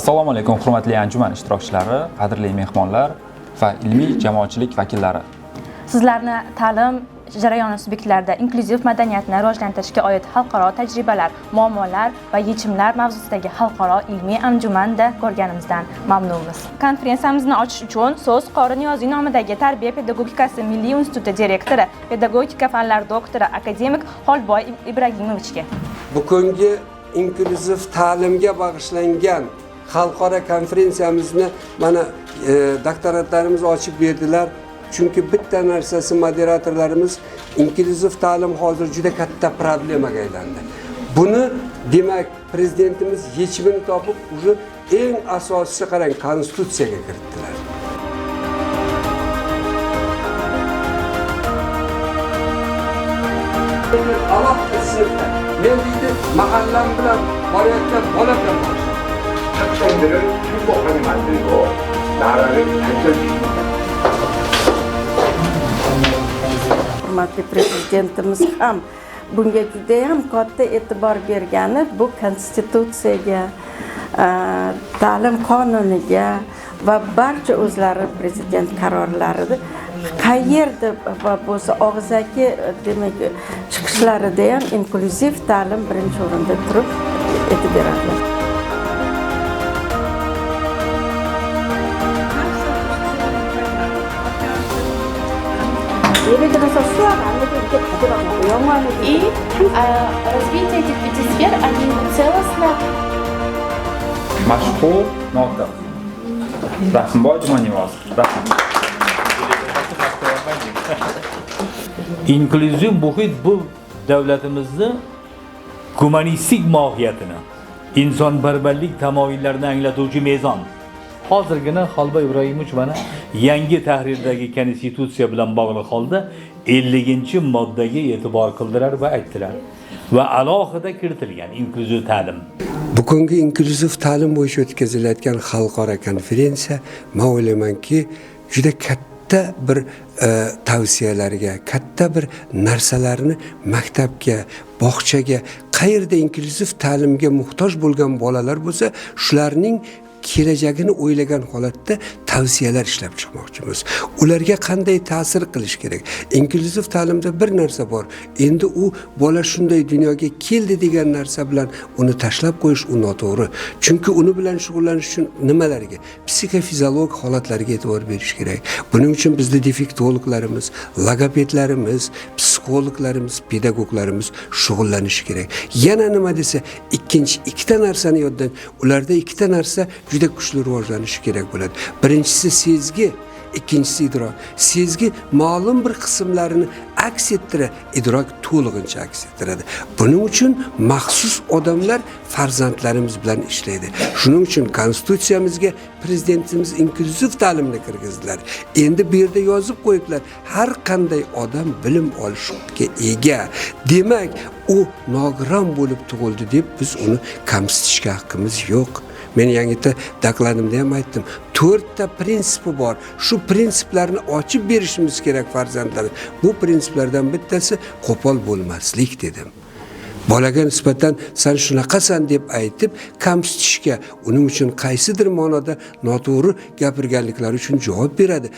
Assalomu alaykum, hurmatli anjuman ishtirokchilari, qadrli mehmonlar va ilmiy jamoatchilik vakillari. Sizlarni ta'lim jarayoni subyektlarida inklyuziv madaniyatni rivojlantirishga oid xalqaro tajribalar, muammolar va yechimlar mavzusidagi xalqaro ilmiy anjumanda ko'rganimizdan mamnunmiz. Konferensiyamizni ochish uchun so'z Qori Niyoziy nomidagi Tarbiya pedagogikasi milliy instituti direktori, pedagogika fanlari doktori, akademik Xolboy Ibragimovichga. Bugungi inklyuziv ta'limga bag'ishlangan xalqaro konferensiyamizni mana doktorantlarimiz ochib berdilar. Chunki bitta narsasi, moderatorlarimiz, inklyuziv ta'lim hozir juda katta problemaga aylandi. Buni demak prezidentimiz yechimini topib, уже eng asosiysi, qarang, konstitutsiyaga kiritdilar. Alohida sinfda men deydi, mahallam bilan borayotgan bola bilan borishadi. 학생들을 행복하게 만들고 나라를 발전시킵니다. Hurmatli prezidentimiz ham bunga judayam katta e'tibor bergani, bu konstitutsiyaga, ta'lim qonuniga va barcha o'zlari prezident qarorlarida qayerda va bo'lsa og'zaki, demak, chiqishlarida ham inklyuziv ta'lim birinchi o'rinda turib aytib beradilar. 예를 들어서 수학 안 해도 이게 다 들어가고 영어 안 해도 И развитие этих пяти сфер, они целостно Mashhur notiq Rahimboy Jumaniyozov. Rahmat. Inklyuziv muhit bu davlatimizni gumanistik mohiyatini, insonparvarlik tamoyillarini anglatuvchi mezon. Hozirgina Xolboy Ibrohimovich mana yangi tahrirdagi konstitutsiya bilan bog'liq holda 50-moddaga e'tibor qildilar va aytdilar. Va alohida kiritilgan inklyuziv ta'lim. Bugungi inklyuziv ta'lim bo'yicha o'tkazilayotgan xalqaro konferensiya, men o'ylaymanki, juda katta bir tavsiyalarga, katta bir narsalarni maktabga, bog'chaga, qayerda inklyuziv ta'limga muhtoj bo'lgan bolalar bo'lsa, shularning kelajagini o'ylagan holatda tavsiyalar ishlab chiqmoqchimiz. Ularga qanday ta'sir qilish kerak? Inklyuziv ta'limda bir narsa bor. Endi u bola shunday dunyoga keldi degan narsa bilan uni tashlab qo'yish u noto'g'ri. Chunki uni bilan shug'ullanish uchun nimalarga? Psixofiziologik holatlarga e'tibor berish kerak. Buning uchun bizda defektologlarimiz, logopedlarimiz, psixologlarimiz, pedagoglarimiz shug'ullanishi kerak. Yana nima desa, ikkinchi ikkita narsani yoddan, ularda ikkita narsa juda kuchli rivojlanishi kerak bo'ladi. Birinchisi sezgi, ikkinchisi idrok. Sezgi ma'lum bir qismlarini aks ettiradi, idrok to'lig'incha aks ettiradi. Buning uchun maxsus odamlar farzandlarimiz bilan ishlaydi. Shuning uchun konstitutsiyamizga prezidentimiz inklyuziv ta'limni kirgizdilar. Endi bu yerda yozib qo'yibdilar, har qanday odam bilim olish huquqiga ega. Demak, u nogiron bo'lib tug'ildi deb biz uni kamsitishga haqqimiz yo'q. Men yangita dokladimda ham aytdim, 4 ta prinsipi bor. Shu prinsiplarni ochib berishimiz kerak farzandlarga. Bu prinsiplardan bittasi qo'pol bo'lmaslik dedim. Bolaga nisbatan sen shunaqasan deb aytib kamsitishga, uning uchun qaysidir ma'noda noto'g'ri gapirganliklari uchun javob beradi.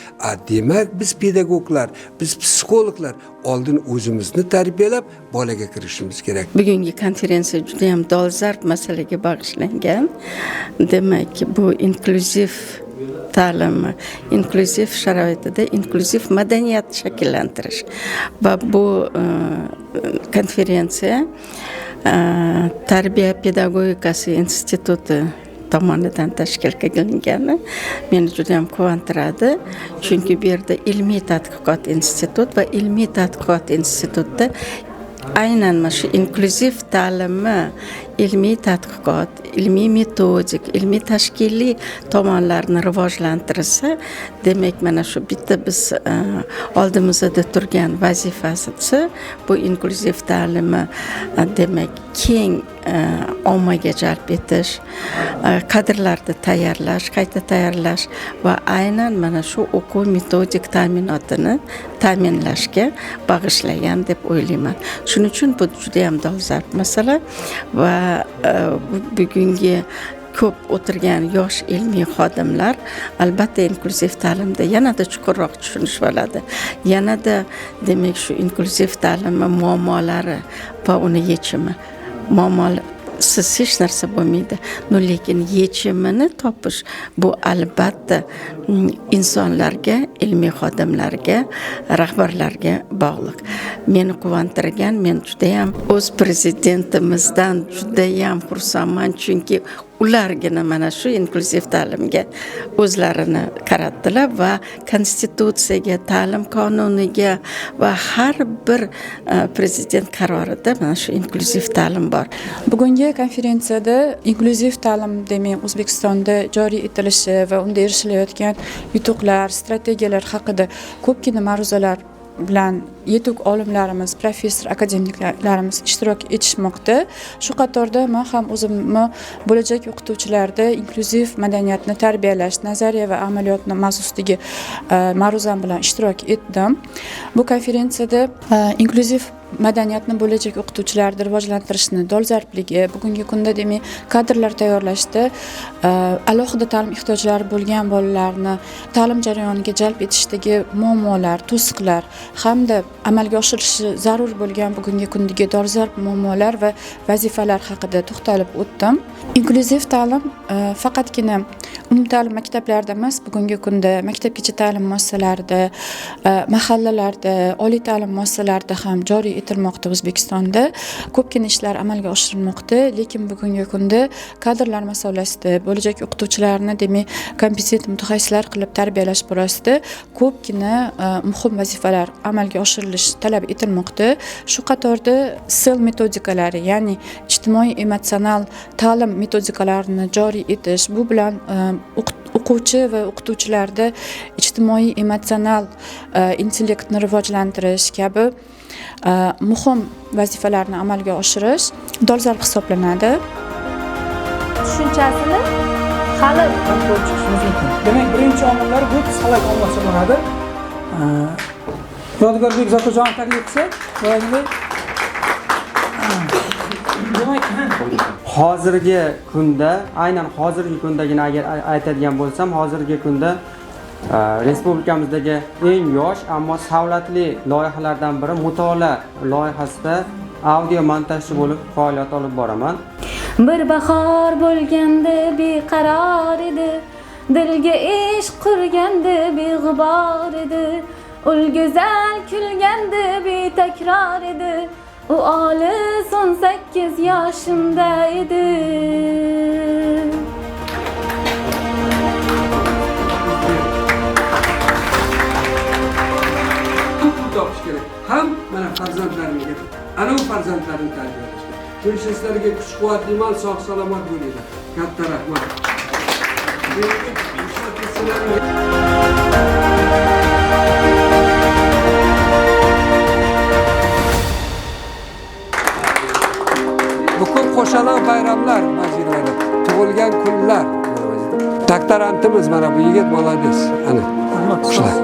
Demak, biz pedagoglar, biz psixologlar oldin o'zimizni tarbiyalab bolaga kirishimiz kerak. Bugungi konferensiya juda ham dolzarb masalaga bag'ishlangan. Demak, bu inklyuziv ta'lim, inklyuziv sharoitida inklyuziv madaniyat shakllantirish va bu konferensiya Tarbiya pedagogikasi instituti tomonidan tashkil qilingani meni juda ham quvontiradi. Chunki bu yerda ilmiy tadqiqot institut va ilmiy tadqiqot institutida aynan mana shu inklyuziv ta'limni ilmiy tadqiqot, ilmiy metodik, ilmiy tashkiliy tomonlarini rivojlantirsa, demak mana shu bitta biz oldimizda turgan vazifasi bu inklyuziv ta'limni, demak keng ommaga jalb etish, kadrlarni tayyorlash, qayta tayyorlash va aynan mana shu o'quv metodik ta'minotini ta'minlashga bag'ishlagan deb o'ylayman. Shuning uchun bu juda ham dolzarb masala va bugungi ko'p o'tirgan yosh ilmiy xodimlar albatta inklyuziv ta'limda yanada chuqurroq tushunishib oladi. Yanada demak shu inklyuziv ta'limni muammolari va uni yechimi. Muammosiz hech narsa bo'lmaydi. No, lekin yechimini topish bu albatta insonlarga, ilmiy xodimlarga, rahbarlarga bog'liq. Meni quvontirgan, men judayam o'z prezidentimizdan judayam xursandman, chunki ulargina mana shu inklyuziv ta'limga o'zlarini qaratdilar va konstitutsiyaga, ta'lim qonuniga va har bir prezident qarorida mana shu inklyuziv ta'lim bor. Bugungi konferensiyada inklyuziv ta'lim demak O'zbekistonda joriy etilishi va unda erishilayotgan yutuqlar, strategiyalar haqida ko'pgina ma'ruzalar bilan yetuk olimlarimiz, professor, akademiklarimiz ishtirok etishmoqda. Shu qatorda men ham o'zimni bo'lajak o'qituvchilarda inklyuziv madaniyatni tarbiyalash, nazariya va amaliyotni mavzusidagi ma'ruzam bilan ishtirok etdim. Bu konferensiyada inklyuziv madaniyatni bo'lajak o'qituvchilarni rivojlantirishni dolzarbligi, bugungi kunda demak kadrlar tayyorlashda alohida ta'lim ehtiyojlari bo'lgan bolalarni ta'lim jarayoniga jalb etishdagi muammolar, to'siqlar hamda amalga oshirilishi zarur bo'lgan bugungi kundagi dolzarb muammolar va vazifalar haqida to'xtalib o'tdim. Inklyuziv ta'lim faqatgina umumta'lim maktablarida emas, bugungi kunda maktabgacha ta'lim muassasalarida, mahallalarda, oliy ta'lim muassasalarida ham joriy etilmoqda. O'zbekistonda ko'pgina ishlar amalga oshirilmoqda, lekin bugungi kunda kadrlar masalasida bo'lajak o'qituvchilarni demak kompetent mutaxassislar qilib tarbiyalash borasida ko'pgina muhim vazifalar amalga oshirilishi talab etilmoqda. Shu qatorda SEL metodikalari, ya'ni ijtimoiy emotsional ta'lim metodikalarini joriy etish, bu bilan o'quvchi va o'qituvchilarda ijtimoiy emotsional intellektni rivojlantirish kabi muhim vazifalarni amalga oshirish dolzarb hisoblanadi. Tushunchasini hali ko'rib chiqishimiz mumkin. Demak, birinchi omillar bu psixologik omil hisoblanadi. Yodgorbek Zotirjonov taklif qilsak, boyagidek. Demak, hozirgi kunda, aynan hozirgi kundagina agar aytadigan bo'lsam, hozirgi kunda respublikamizdagi eng yosh, ammo savlatli loyihalardan biri Mutolaa loyihasida audio montajchi bo'lib faoliyat olib boraman. Bir bahor bo'lganda beqaror edi, dilga ishq qurganda beg'ubor edi, ul go'zal kulganda betakror edi, u olis 18 yoshimda edi. Topish kerak. Ham mana farzandlarimga, ana u farzandlarimni tarbiyalashga. Shuning uchun sizlarga kuch-quvvat iymon, sog' salomat bo'linglar. Katta rahmat. Bugun qo'shalon bayramlar majidlar, tug'ilgan kunlar. Doktorantimiz mana bu yigit, молодец. Ana. Shular.